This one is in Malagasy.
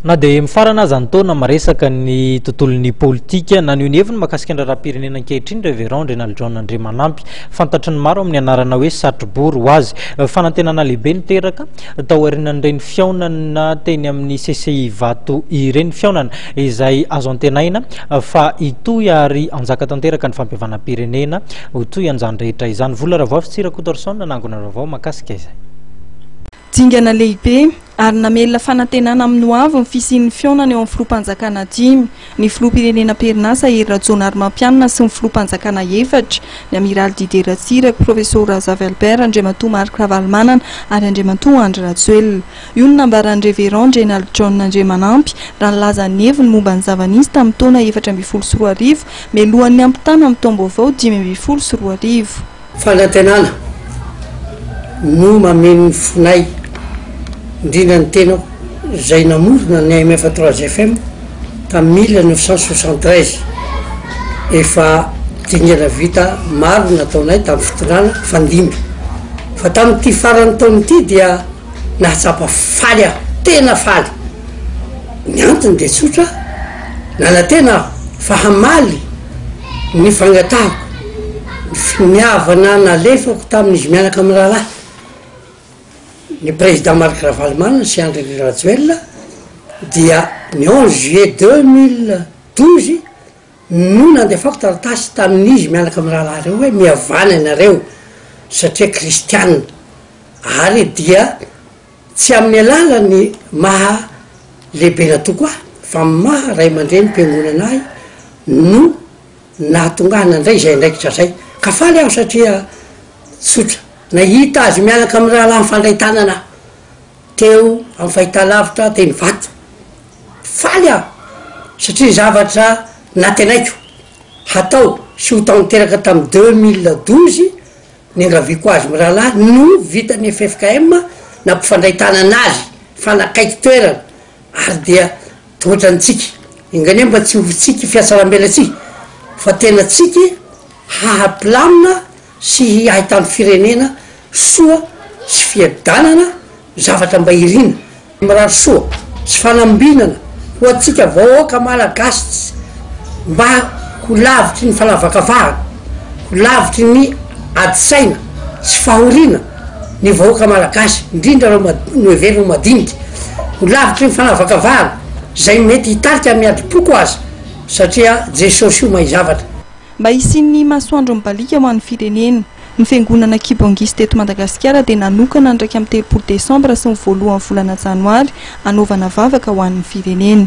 Na dia mifarana aza ny taona maresaka ny tontolon'ny politika, naneho ny heviny mahakasika ny raharaham-pirenena ankehitriny Révérend Renald John Andriamanampy, fantatry ny maro amin'ny anarana hoe Satrobory ho azy. Fanantenana lehibe no teraka tao aorianan'ireny fihaonana teny amin'ny CCI Ivato ireny, fihaonana izay azo antenaina fa hitohy ary hanjaka tanteraka ny fampihavanam-pirenena ho toy an'izany rehetra izany. Vola Ravoavy Rakotoarison nanangona vaovao mahakasika izay. Dingana lehibe ary namelona fanantenana amin'ny ho avy ny fisian'ny fihaonana eo amin'ny filoham-panjakana dimy, ny filoham-pirenena am-perinasa Hery Rajaonarimampianina sy ny filoham-panjakana efatra, ny amiraly Didier Ratsiraka, Profesora Razafy Albert, Andriamatoa Marc Ravalomanana ary Andriamatoa Andry Rajoelina. Io no nambaran'ny Reverend Renald John Andriamanampy raha nilaza ny heviny momba ny zava-nisy tamin'ny taona 2014 mialohan'ny hampitana amin'ny taom-baovao 2015. Fanantenana no mameno ny fonay, indrindra ny tenako izay namorona ny AMF trois FM tamin'ny 1973. Efa dingana vita maro nataonay tamin'ny fitondrana fandimby. Fa tamin'ity faran'ny taona ity dia nahatsapa faly aho, tena faly. Ny antony dia tsotra, nanantena aho fa hamaly ny fangatahako, ny finiavana nalefako tamin'izy mianaka mirahalahy, ny Président Marc Ravalomanana sy Andry Rajoelina dia ny 11 juillet 2012 no nandefako taratasy tamin'izy mianaka mirahalahy ireo hoe mihavana ianareo satria kristianina ary dia Tsy amin'ny alalan'ny maha lehiben'antoko ahy fa amin'ny maha ray aman-drenim-piangonana ahy no nahatonga ahy nandray izay andraikitra izay. Ka faly aho satria tsotra. Nahita azy mianaka amin'ny rahalahy mifandray tanana aho teo amin'ny fahitalavitra teny Ivato. Faly aho satria zavatra nantenaiko hatao sy ho tanteraka tamin'ny 2012 Niangaviako azy mirahalahy no vitan'ny ffkm nampifandray tanana azy fanakaiky toerana ary dia tohotra ny tsiky. Enganie mba tsy ho tsiky fihatsarambelatsihy fa tena tsiky haha-pilamina sy hahitan'ny firenena soa sy fiadanana zavatra mba irina. Mirary soa sy fanambinana ho antsika vahoaka Malagasy mba ho lavitry ny fanavakavahana, ho lavitry ny ady saina sy fahoriana ny vahoaka Malagasy, indrindra ireo noheverina ho madinika, ho lavitry ny fanavakavahana izay mety hitarika amin'ny adim-poko aza satria Jesosy io mahay zavatra. Mba hisian'ny masoandro mibaliaka ho an'ny firenena. Ny fiangonana Kibangiste eto Madagasikara dia nanokana ny 31 desambra sy ny voalohan'ny volana janoary hanaovana vavaka ho an'ny firenena.